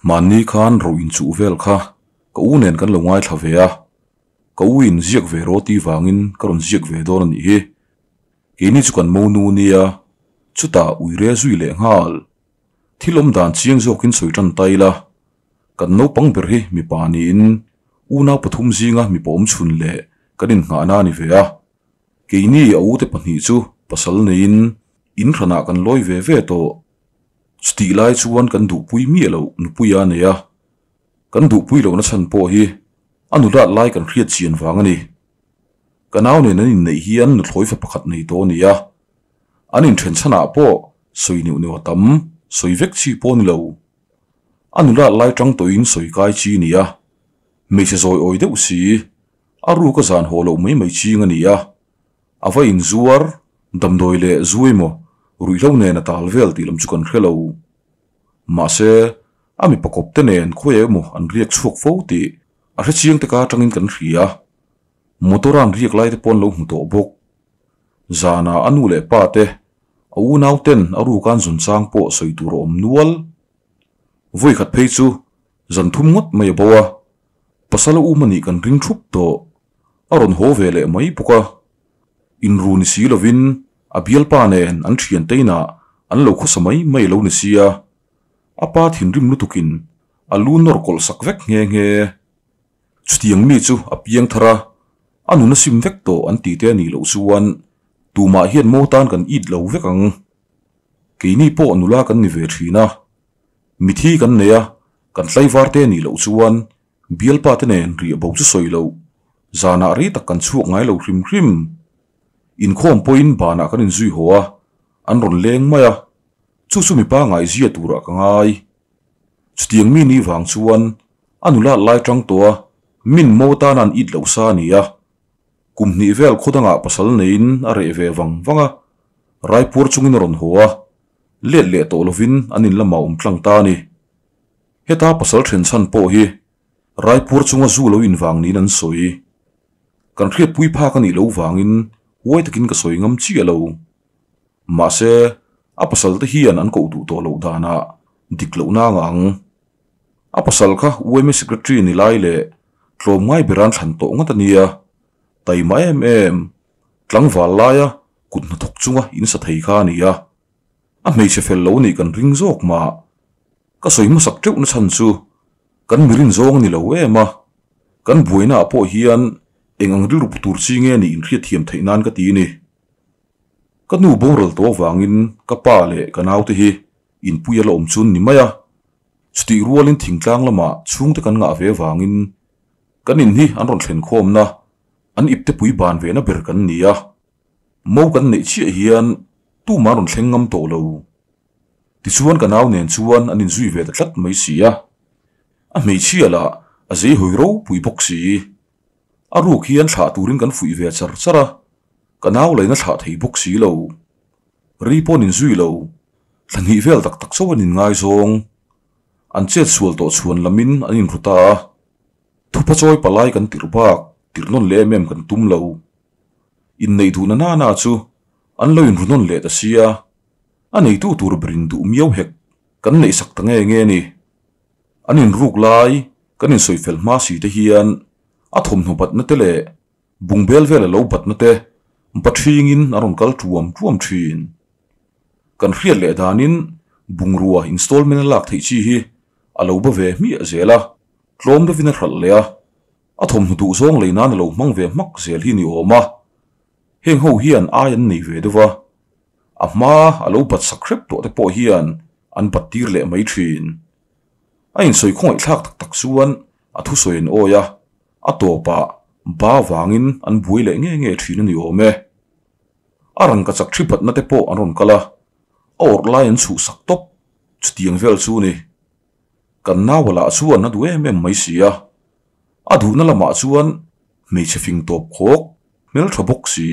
Mahni khan ro inchuh vel kha ka u nen kan lo ngaithla ve a, ka u in ziak ve rawh tih vangin ka rawn ziak ve dawn a nih hi. Keini chu kan monu nia, chutah uire zui leh nghal. Thil awm dan chiang zawkin sawi tan ta ila, kan naupang ber hi mipa niin unau pathum zinga mipa awm chhun leh kan innghahna a ni ve a. Keini a ute pahnih chu pasal neiin in hranah kan lawi ve ve tawh. Chutih lai chuan kan duhpui miah loh nupui a nei a, kan duhpui lohna chhan pawh hi a nulat lai kan hriat chian vang a ni. Ka nau nen an inneih hian nuthlawi fa pakhat nei tawh a ni a, an inthen chhanah pawh sawi neuh neuh a tam, sawi vek chi pawh a ni lo. A nulat lai tang tawhin sawi kai chi a ni a, hmeichhe zawi awi deuh si, a ruk a zan haw loh mai mai ching a ni a. A va inzuar, damdawi leh zu emaw ruihhlo nen a tal vel tih lam chu kan hre lo. Mahse, a mipa kawp te nen khawiah emaw an riak chhuak fo tih a hre chiang te ka atangin kan hria. Motor a an riak lai te pawh an lo hmu tawh bawk. Zanah a nu leh pa te, a unau ten a ruk an zun chang pawh sawi tur a awm nual. Vawikhat phei chu zan thum ngawt mai a bo a, pasal a um a nih kan ring thup tawh. A rawn haw ve leh mai bawk a, inru ni si lovin a bialpa nen an thiante inah an lo khawsa mai mai a lo ni sia, a pa thinrim lutukin a lu nawr kawlh sak vek nghe nghe. Chutiang mi chu a piang thar a, a nun a sim vek tawh an tih te a nih loh chuan tumah hian mo tan kan it lo vek ang. Keini pawh nula kan ni ve thin a, mithi kan nei a, kan tlaivar te a nih loh chuan Bialpa te nen riah bo chu sawi loh, zanah rei tak kan chhuak ngai lo hrim hrim. Inkhawm pawhin banah kan inzui haw a, an rawn leng mai a, chu chu mipa ngaihzia turah ka ngai. Chutiang mi ni vang chuan a nulat lai tang tawh a, min mo tana an it loh sa a ni a. Kum hnih vel khaw dangah pasal neiin a reh ve vang vang a, raipuar chungin a rawn haw a, let leh tawh lovin an in lamah awm tlang ta a ni. Heta pasal then chhan pawh hi Raipur chunga zu lo invang niin an sawi. Kan hriatpui phak a nih loh vangin huai takin ka sawi ngam chiah lo. Mahse, a pasal te hian an koh duh tawh loh danah dik lohna a ngah ang. A pasal kha UMA Secretary ni lai leh tlawmngai beran thlan tawh ngat a nia. Taima em em, tlangval laia kut hnathawk chunga insa thei kha a ni a. A hmeichhe fel lo nih kan ring zawk mah. Ka sawi hmasak teuh na chhan chu kan mirin zawng a ni lo em a, kan buaina ah pawh hian eng ang rilru pu tur chi nge nih inhriat thiam theih nan ka ti a ni. Ka nu boral tawh avangin ka pa leh ka naute hi inpui a la awm chun ni mai a, chutih rualin thingtlang lamah chhungte kan ngah ve avangin kan in hi an rawn thlen khawmna an ipte pui ban ve na ber kan ni a, mo kan neih chiah hian tumah an rawn thleng ngam tawh lo. Tichuan ka nau nen chuan an inzui ve ta tlat mai si a, a hmeichhia lah a zei hawi ropui bawk si. A ruk hian thlah turin kan fuih ve char char a, ka nau laina thlah thei bawk si lo. Ri pawh an inzui lo, thla hnih vel tak tak chauh an inngaizawng. An chet sual tawh chhuan lamin an inru ta a, thupa chawi palai kan tirh bak tirh nawn leh em em kan tum lo. Inneih duhna nana chu an lo inru nawn leh ta sia. A neitu tur berin duh miau hek kan neihsak ta nge nge ni. An inruk lai kan insawi fel hma si te hian a thawmhnaw batna te leh bungbel vel a lo batna te bathringin a rawn kal tuam tuam thin. Kan hriat leh danin bungrua installment a lak theih chi hi a lo ba ve hmiah zel a, tlawm deuhin a hralh leh a, a thawmhnaw duh zawng lei nan a lo hmang ve hmak zel hi ni awm a. Heng ho hian ai an nei ve deuh a. A hma a lo bat sak hrep tawh te pawh hian an bat tir leh mai thin. A insawi khawngaih thlak tak tak chuan a thusawi an awi a, a tawpah ba vangin an buai leh nge nge thin a ni awm e. A rangka chak thi batna te pawh an rawn kal a, a awrh lai an chhuh sak tawp, chutiang vel chu ni. Kan naua lah chuan a duh em em mai si a, a duhna lamah chuan hmeichhe fing tawp khawk, hmeltha bawk si.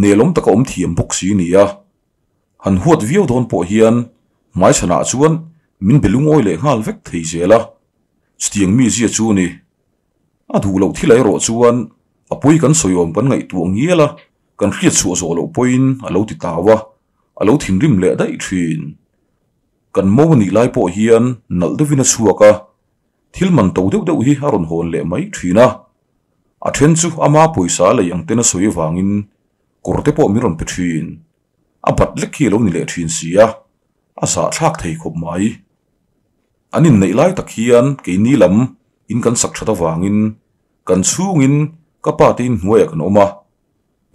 Nelawm taka awm thiam bawk si nia. Han huat viau dawn pawh hian hmaichhanah chuan min be lungawi leh nghal vek thei zel a, chutiang mi zia chu ni. A duh loh thil erawh chuan a pawi kan sawiawm kan ngaihtuah ngial a, kan hriat chhuah zawh loh pawhin a lo ti tau a, a lo thinrim leh daih thin. Kan mo a nih lai pawh hian nalh deuhin a chhuak a, thil man to deuh deuh hi a rawn hawn leh mai thin a. A then chu ama pawisa lei ang ten a sawi avangin kawr te pawh min rawn pe thin. A bat lek hi a lo ni leh thin si a, a zahthlak thei khawp mai. An inneih lai tak hian keini lam in kan sak that avangin kan chhungin ka pa te inhnuaiah kan awm a,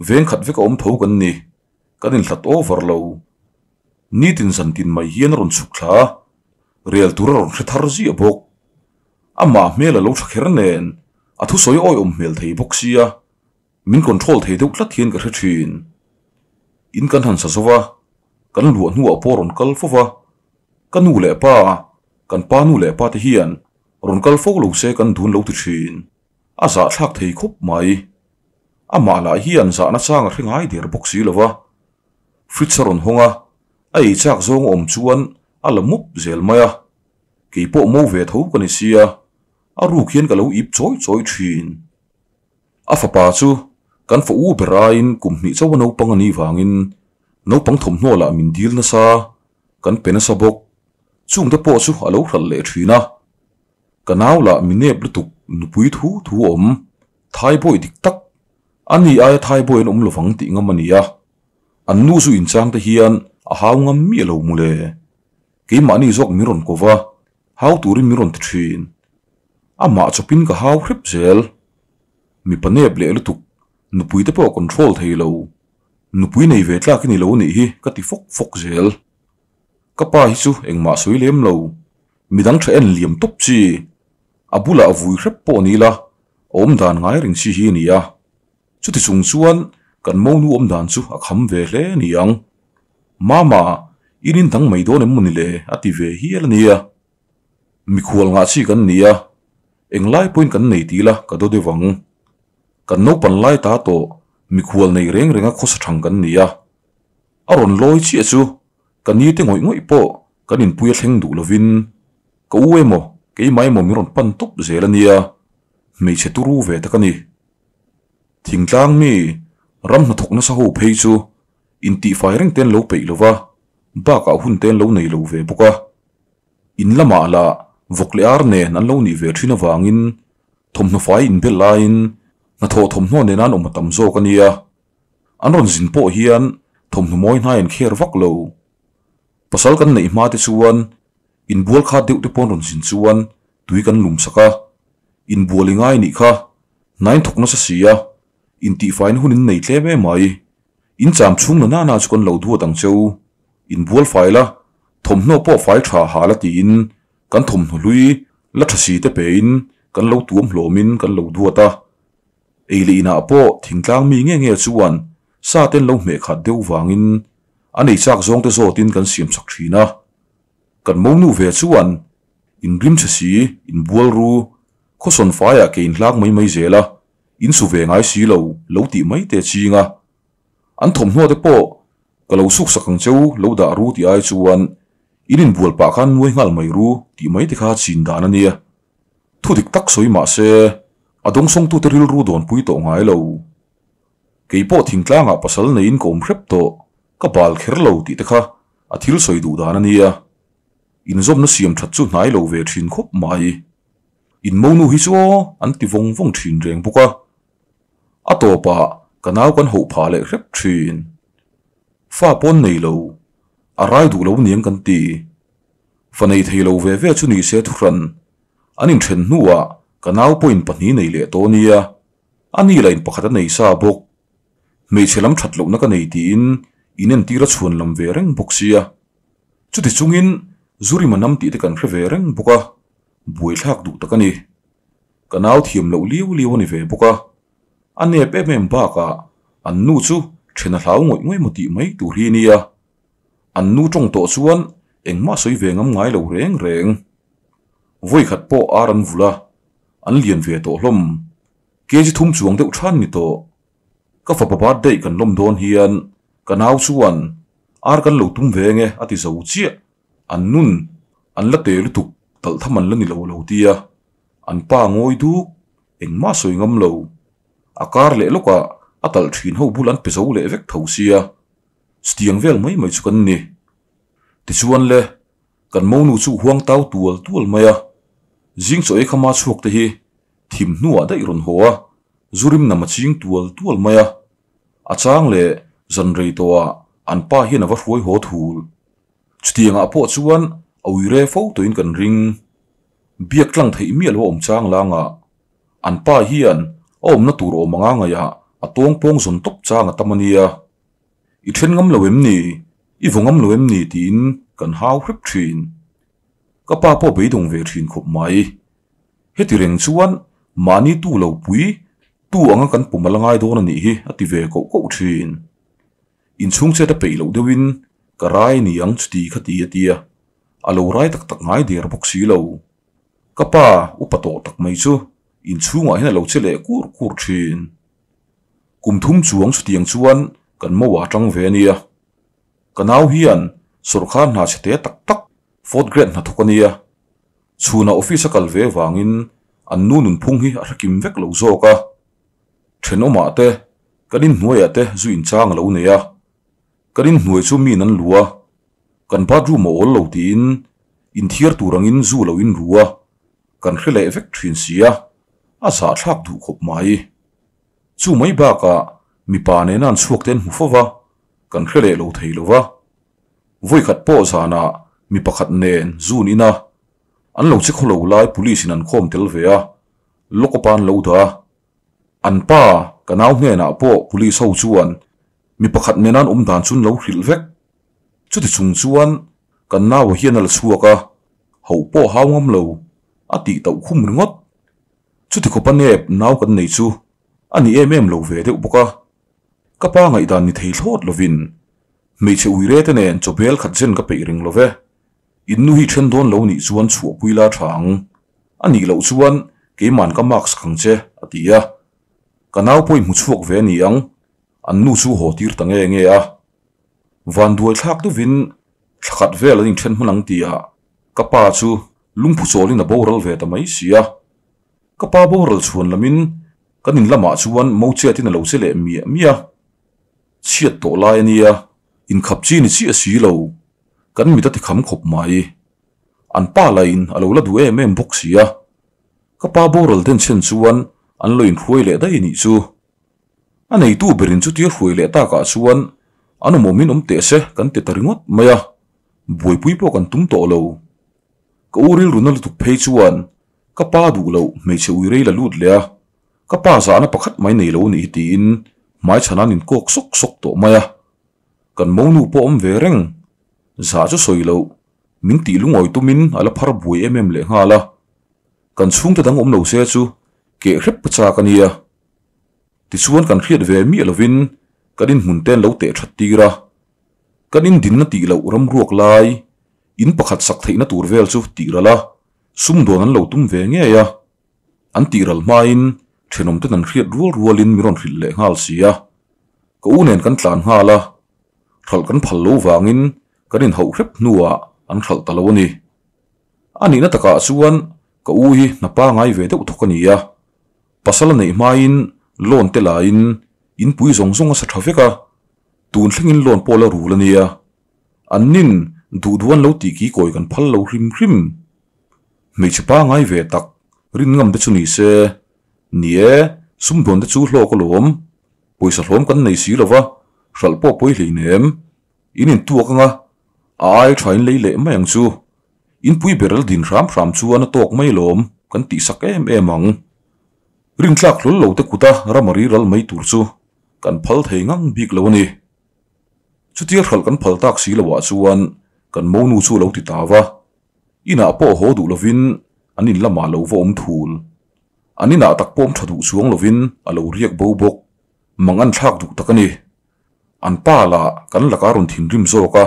veng khat vek a awm tho kan ni, kan inhlat over lo. Nitin zantin mai hian a rawn chhuk thla a, rel tur a rawn hre thar ziah bawk. Amah hmel a lo tha kher nen a thusawi awiawm hmel thei bawk sia, Min control thei deuh tlat hian ka hre thin. In kan han sa zo va, kan luah hnuah pawh rawn kal fo va. Ka nu leh pa, kan pa nu leh pa te hian rawn kal fo lo se kan dun lo ti thin. A zahthlak thei khawp mai. Amah lah hian zahna chang a hre ngai der bawk si lo va. Fridge a rawn hawng a, a ei chak zawng a awm chuan a la mup zel mai a. Kei pawh mo ve tho ka ni sia, a ruk hian ka lo ip chawi chawi thin. A fapa chu kan fa u ber aiin kum hnih chauha naupang a nih vangin naupang thawmhnaw lah min dil nasa, kan pe nasa bawk. Chungte pawh chu a lo hralh leh thin a. Ka nau lah mi nep lutuk nupui thu thu awm, thaibawi dik tak, a ni aia thaibawi an awm lovang tih ngam a ni a. An nu zu inchang te hian a hau ngam miah lo mawle. Keimahni zawk min rawn ko va, hau turin min rawn ti thin. Amah chawpin ka hau hrep zel. Mipa nep leh lutuk, nupui te pawh control thei lo. Nupui nei ve tlak i ni lo nih hi ka ti fawk fawk zel. Ka pa hi chu engmah sawi lem lo, midang tha en liam tawp chi. A bulah vui hrep pawh ni la, a awmdan ngai reng chi hi a ni a. Chuti chung chuan kan monu awmdan chu a kham ve hle a ni ang. Mama, i rin dang mai dawn em maw ni le? a ti ve hial a nia. Mikhual ngah chi kan ni a, englai pawhin kan nei ti ila ka daw deuh ang. Kan naupan lai ta tawh mikhual nei reng renga khawsa thang kan ni a. A rawn lawi chiah chu ka ni te ngawih ngawih pawh kan inpui a thleng duh lovin ka u emaw keimah emaw min rawn pan tawp zel a nia, hmeichhe turu ve tak a ni. Thingtlang mi ram hnathawk nasa ho phei chu intihfai reng te an lo peih lo va, bakah hun te an lo nei lo ve bawk a. In lamah lah vawk leh ar nen an lo nih ve thin avangin thawmhnaw fai inbel laiin hnathawh thawmhnaw nena an awm a tam zawk a nia. An rawn zin pawh hian thawmhnaw mawi hnai an kher vak lo. Pasal kan neih hma te chuan inbual khat deuh te pawh an rawn zin chuan tui kan lum sak a, inbual i ngai nih kha, hnain thawk nasa si a, intihfaina hun in nei tlem em mai. In cham chhung na nana chu kan lo duat ang cheu. Inbual fai la, thawmhnaw pawh fai tha ha la tiin kan thawmhnaw hlui la tha si te pein kan lo tuam hlawmin kan lo duat a. Ei leh inah pawh thingtlang mi nge nge chuan sa ten lo hmeh khat deuh vangin an ei chak zawng te zawtin kan siam chak thin a. Kan monu ve chuan inrim chhe si, inbual ru, khawsawn faiah ke inhlak mai mai zel a, in su ve ngai si lo, lo tih mai te ching a. An thawmhnaw te pawh ka lo suk sak ang cheu lo dah ru tih ai chuan in inbual pah khan nuai nghal mai ru tih mai te kha chin dan a nia. Thu dik tak sawi mah se a dawngsawngtute rilru dawnpui tawh ngai lo. Kei pawh thingtlangah pasal neiin ka awm hrep tawh, ka bal kher lo tih te kha a thil sawi duh dan a nia. Inzawmna siam that chu hnai lo ve thin khawp mai. In monu hi chu aw an ti vawng vawng thin reng bawk a. A tawpah ka nau kan hoh phah leh hrep thin. Fa pawn nei lo, a rai duh lo niang kan ti. Fa nei thei lo ve ve chu ni se thuhran. An inthen hnuah ka nau pawhin pahnih nei leh tawh nia. A ni lah in pakhat a nei sa bawk. Hmeichhe lam that lohna ka nei tiin inentir a chhuan lam ve reng bawk sia. Chuti chungin Zurima nam tih te kan hre ve reng bawk a, buaithlak duh tak a ni. Ka nau thiam loh liau liau a ni ve bawk a, a nep em em bakah an nu chu then a hlau ngawih ngawih maw tih mai tur hi a nia. An nu tawng tawh chuan engmah sawi ve ngam ngai lo reng reng. Vawikhat pawh ar an vulh a, an lian ve tawh hlawm. Kg thum chuang deuh than ni tawh. Ka fapa birthday kan lawm dawn hian ka nau chuan ar kan lo tum ve nge a ti zo chiah. An nun an la te lutuk talh tham an la ni lo lo tia. An pa ngawi duk, engmah sawi ngam lo. A kar leh lawkah a talh thin ho bul an pe zo leh vek tho sia. Chutiang vel mai mai chu kan ni. Tichuan le. Kan monu chu huang tau tual tual mai a, zing chaw ei khama chhuak te hi thim hnuah daih rawn haw a, zu rim nam a ching tual tual mai a. A chang leh zan rei tawhah an pa hian a va hruai haw thul. Chutiangah pawh chuan a ui re fo tawhin kan ring. Biak tlang theih miah lo a awm chang langah an pa hian a awmna tur awm anga ngaihah a tawng pawng zawn tawp chang a tam a nia. I then ngam lo em ni? I vaw ngam lo em ni? tiin kan hau hrep thin. Ka pa pawh beidawng ve thin khawp mai. Heti reng chuan mahni tu lo pui tu anga kan pum a la ngai dawn a nih hi a ti ve koh koh thin. Inchhung chet a peih loh deuhin ka rai ni ang chuti kha ti a tia, a lo rai tak tak ngai der bawk si lo. Ka pa upa tawh tak mai chu inchhungah hian a lo che leh kur kur thin. Kum thum chuang chutiang chuan kan mo a tang ve a nia. Ka nau hian sawrkar hna chhe te tak tak fourth grade hnathawk a nia. Chhunah office a kal ve vangin an nu nunphung hi a hrekim vek lo zawk a. Thenawmah te, kan inhnuaiah te zu inchang a lo nei a. Kan inhnuai chu miin an lu a, kan bathroom a awl lo tiin inthiar tur angin zu lo inru a, kan hre leh vek thin si a, a zahthlak duh khawp mai. Chu mai bakah mipa nena an chhuak te an hmu fo va, kan hre leh lo thei lo va. Vawikhat pawh zanah mi pakhat nen zun ina an lo che khaw lo lai police in an khawm tel ve a, lock-up a an lo dah a. An pa ka nau hnenah pawh police ho chuan mi pakhat nena an awm dan chu an lo hrilh vek. Chuti chung chuan kan naua hian a la chhuak a, hoh pawh hau ngam lo a tih tauh khum ringawt. Chuti khawpa nep nau kan nei chu a ni em em lo ve deuh bawk a. Ka pa ngaihdan ni thei thlawt lovin hmeichhe uire te nen chawbel khat zen ka peih ring lo ve. In nu hi then dawn lo nih chuan chhuahpui la tha ang. A nih loh chuan keiman ka marks khang che a ti a. Ka nau pawhin hmu chhuak ve a ni ang, an nu chu haw tir ta nge nge a. Vanduai thlak deuhin thla khat vel an inthen hman ang tihah ka pa chu lungphu chawlin a boral ve ta mai si a. Ka pa boral chhuan lamin kan in lamah chuan mo chet in a lo che leh miah miah a. Chhiat tawh lai a nia, inkhap chi ni chiah si lo. Kan mit a ti kham khawp mai. An pa lahin a lo la duh em em bawk si a. Ka pa boral den chhen chuan an lo inhruai leh daih nih chu. A neitu berin chutia hruai leh takah chuan an awm awmin awm teh se kan ti ta ringawt mai a, buaipui pawh kan tum tawh lo. Ka u rilru na lutuk phei chuan ka pa duh loh hmeichhe ui rei la lut leh a, ka pa zahna pakhat mai nei lo a nih hi tiin hmaichhan an inkawk sawk sawk tawh mai a. Kan monu pawh awm ve reng, zah chu sawi loh, min tih lungawi tumin a la phar buai em em leh nghal a. Kan chhungte dang awm lo se chu keh hrep pa chak a nia. Tichuan kan hriat ve miah lovin kan inhmun te an lo teh that tir a. Kan indinna tih loh ramruak lai, in pakhat sak theihna tur vel chu tih ral a, sumdawn an lo tum ve ngei a. An tih ral hmain thenawm ten an hriat rual rualin min rawn hrilh leh nghal si a. Ka u nen kan tlan nghal a, hralh kan phal lo vangin kan inhauh hrep hnuah an hralh ta lo a ni. A nihna takah chuan ka u hi hna pangai ve deuh thawk a ni a. Pasal a neih hmain loan te lain inpui zawng zawng a sa tha vek a, tun thlengin loan pawh la rul a nia. An nin duh duh an lo tih ki kawi kan phal lo hrim hrim. Hmeichhe pangai ve tak rin ngam te chu ni se, ni e, sumdawn te chu hlawk alawm, pawisa hlawm kan nei si lova, hralh pawh pawi hleinem, in intuak anga a ai tha in lei leh mai ang chu. Inpui ber la din hram hram chuan a tawk mai lawm kan tih sak em em ang. Rintlak hlawl lo te kuta ram a riral mai tur chu kan phal thei ngang bik lo a ni. Chutia hralh kan phal tak si loah chuan kan monu chu a lo ti ta va. Inah pawh haw duh lovin an in lamah lo va awm thul. An inah tak pawm tha duh chuang lovin a lo riak bo bawk. Mang an thlak duh tak a ni. An pa lah kan lakah a rawn thinrim zawk a.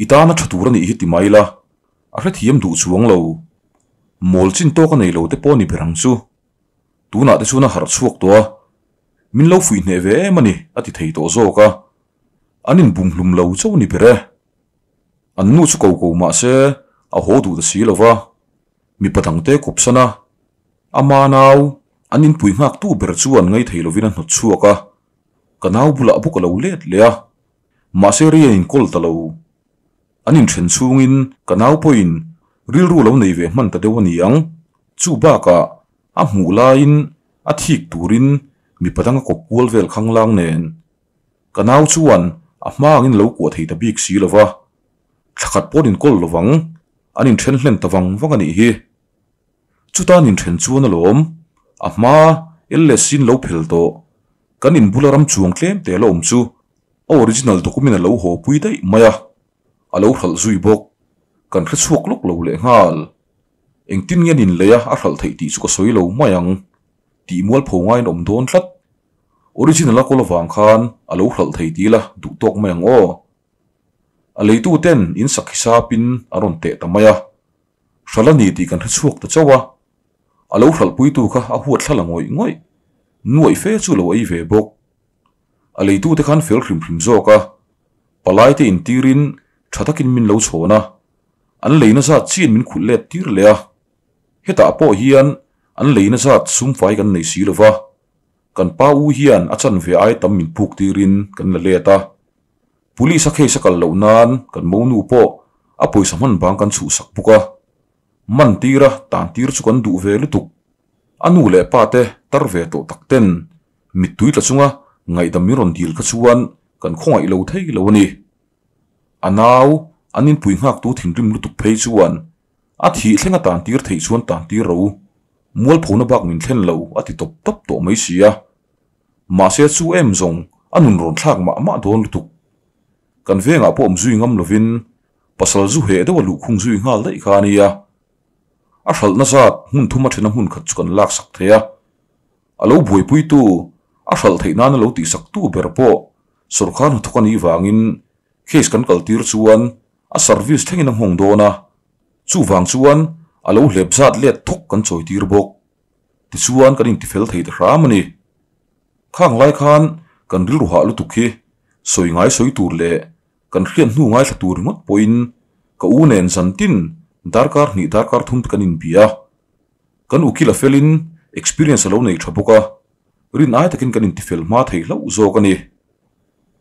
I tana tha tur a nih hi ti mai la, a hrethiam duh chuang lo. Mawl chin tawk a nei lo te pawh a ni ber ang chu. Tunah te chuan a harh chhuak tawh a, min lo fuih hneh ve em a ni a ti thei tawh zawk a. An inbum hlum lo chauh a ni ber e. An nu chu ko ko mah se a haw duh ta si lo va, mipa dangte kawpsan a, ama nau an inpui nghaktu ber chuan ngaithei lovin a hnawt chhuak a, ka nau bulah bawk a lo let leh a. Mahse rei a inkawl ta lo. An inthen chhungin ka nau pawhin rilru lo nei ve hman ta deuh a ni ang. Chu bakah a hmuh laiin a thik turin mipa dang a kawp kual vel khanglang nen. Ka nau chuan a hma angin lo kuah thei ta bik si lo va, thla khat paw'n inkawl lo vang, an inthen hlen ta vang vang a nih hi. Chuta an inthen chuan alawm, a hma LSC-in lo phel tawh, kan inbula ram chuang tlem te la awm chu a original document a lo haw pui daih mai a, a lo hralh zui bawk. Kan hre chhuak lawk lo lehnghal. Engtin nge an inlei a a hralh theih tih chu ka sawi lo mai ang. Tih mualpho ngaiin awm dawn tlat. Original a kawl avang khan a lo hralh thei ti ila duh tawk mai ang aw. A leitu ten in sak hisapin a rawn teh ta mai a. Hralh a ni tih kan hre chhuak ta chauh a. A lo hralhpuitu kha a huat thla la ngawih ngawih. Nuaih fe chu lo ei ve bawk. A leitu te khan fel hrim hrim zawk a. Palai te intirin tha takin min lo chhawn a. An leina zat chian min khulh let tir leh a. Hetah pawh hian an leina zat sumfai kan nei si lo va. Kan pa u hian a chanve ai tam min puk tirin kan la let a. Police a case a kal loh nan kan monu pawh a pawisa hman bang kan chhuhsak bawk a. Man tira tan tir chu kan duh ve lutuk. A nu leh pa te tar ve tawh tak ten mittui tla chunga ngaihdam min rawn dil kha chuan kan khawngaih lo thei lo a ni. A nau an inpui nghaktu thinrim lutuk phei chuan A thih thleng a tan tir theih chuan tan tir ro. Mualphona bak min thlen lo a ti tawp tawp tawh mai si a. Mahse chu em zawng a nun rawn thlak mah mah dawn lutuk. Kan vengah pawh awm zui ngam lovin pasal zu heh deuh a luhkhung zui nghal daih kha a nia. A hralhna zat hmun thum a thena hmun khat chu kan laksak thei a. A lo buaipuitu, a hralh theih nana lo tihsaktu ber pawh sawrkar hnathawk a nih vangin case kan kaltir chuan A service thlengin a nghawng dawn a, chuvang chuan a lo hlep zat let thawk kan chawi tir bawk. Tichuan kan intifel thei ta hram a ni. Khang lai khan kan rilru hah lutuk hi sawi ngai sawi tur leh kan hriat hnu ngaithla tur ringawt pawhin ka u nen zan tin darkar hnih darkar thum te kan inbia a. Kan ukil a felin experience a lo nei tha bawk a, rin ai takin kan intifel hma thei hlauh zawk a ni.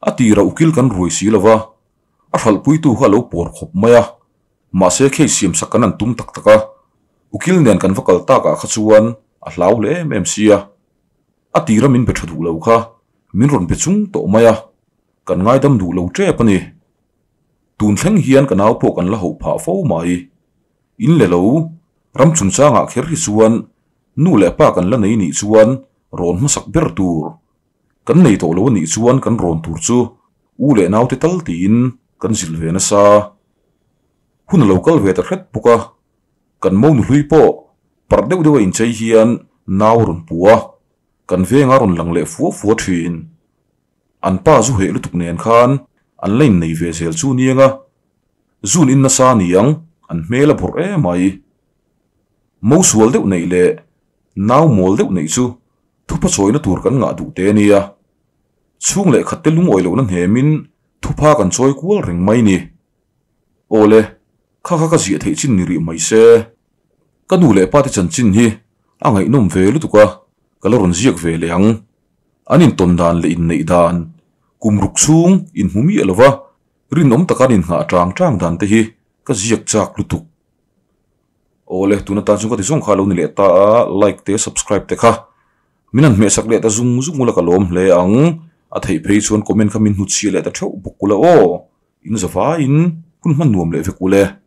A tirah ukil kan ruai si lova, A hralhpuitu kha a lo pawr khawp mai a, mahse case siamsak kan han tum tak tak a, ukil nen kan va kal takah kha chuan a hlau hle em em sia. A tira min be tha duh lo kha min rawn be chung tawh mai a, kan ngaidam duh lo tep a ni. Tun thleng hian ka nau pawh kan la hauh phah fo mai. In le lo, ram chungchangah kher hi chuan nu leh pa kan la nei nih chuan rawn hmasak ber tur. Kan nei tawh lo a nih chuan kan rawn tur chu u leh naute tal tiin kan zilh ve nasa. Hun a lo kal ve ta hret bawk a, kan monu hlui pawh parh deuh deuh a inchei hian nau a rawn pu a, kan venga rawn lang leh fua fua thin. An pa zu heh lutuk nen khan an la innei ve zel chu niang a, zun in nasa niang an hmel a bawrh emai. Mo sual deuh neih leh nau mawl deuh neih chu Thupha chawina tur kan ngah duh te ania. Chhung leh khat te lungawi lohna hnemin thupha kan chawi kual reng mai ni. Awle, kha kha ka ziah theih chin ni rih mai se. Ka nu leh pa te chanchin hi a ngaihnawm ve lutuk a, ka la rawn ziak ve leh ang. An intawn dan leh inneih dan, kum ruk chhung inhmu miah lova rinawm taka an innghah tang tang dan te hi ka ziak chak lutuk. Awle, tuna tan chuan ka ti zawng kha a lo ni leh ta a, like te subscribe te kha min han hmehsak leh ta zung zung ula ka lawm hle ang, a theih phei chuan comment kha min hnutchhiah leh ta theuh bawk ula aw, in zavaiin hun hman nuam leh vek ule.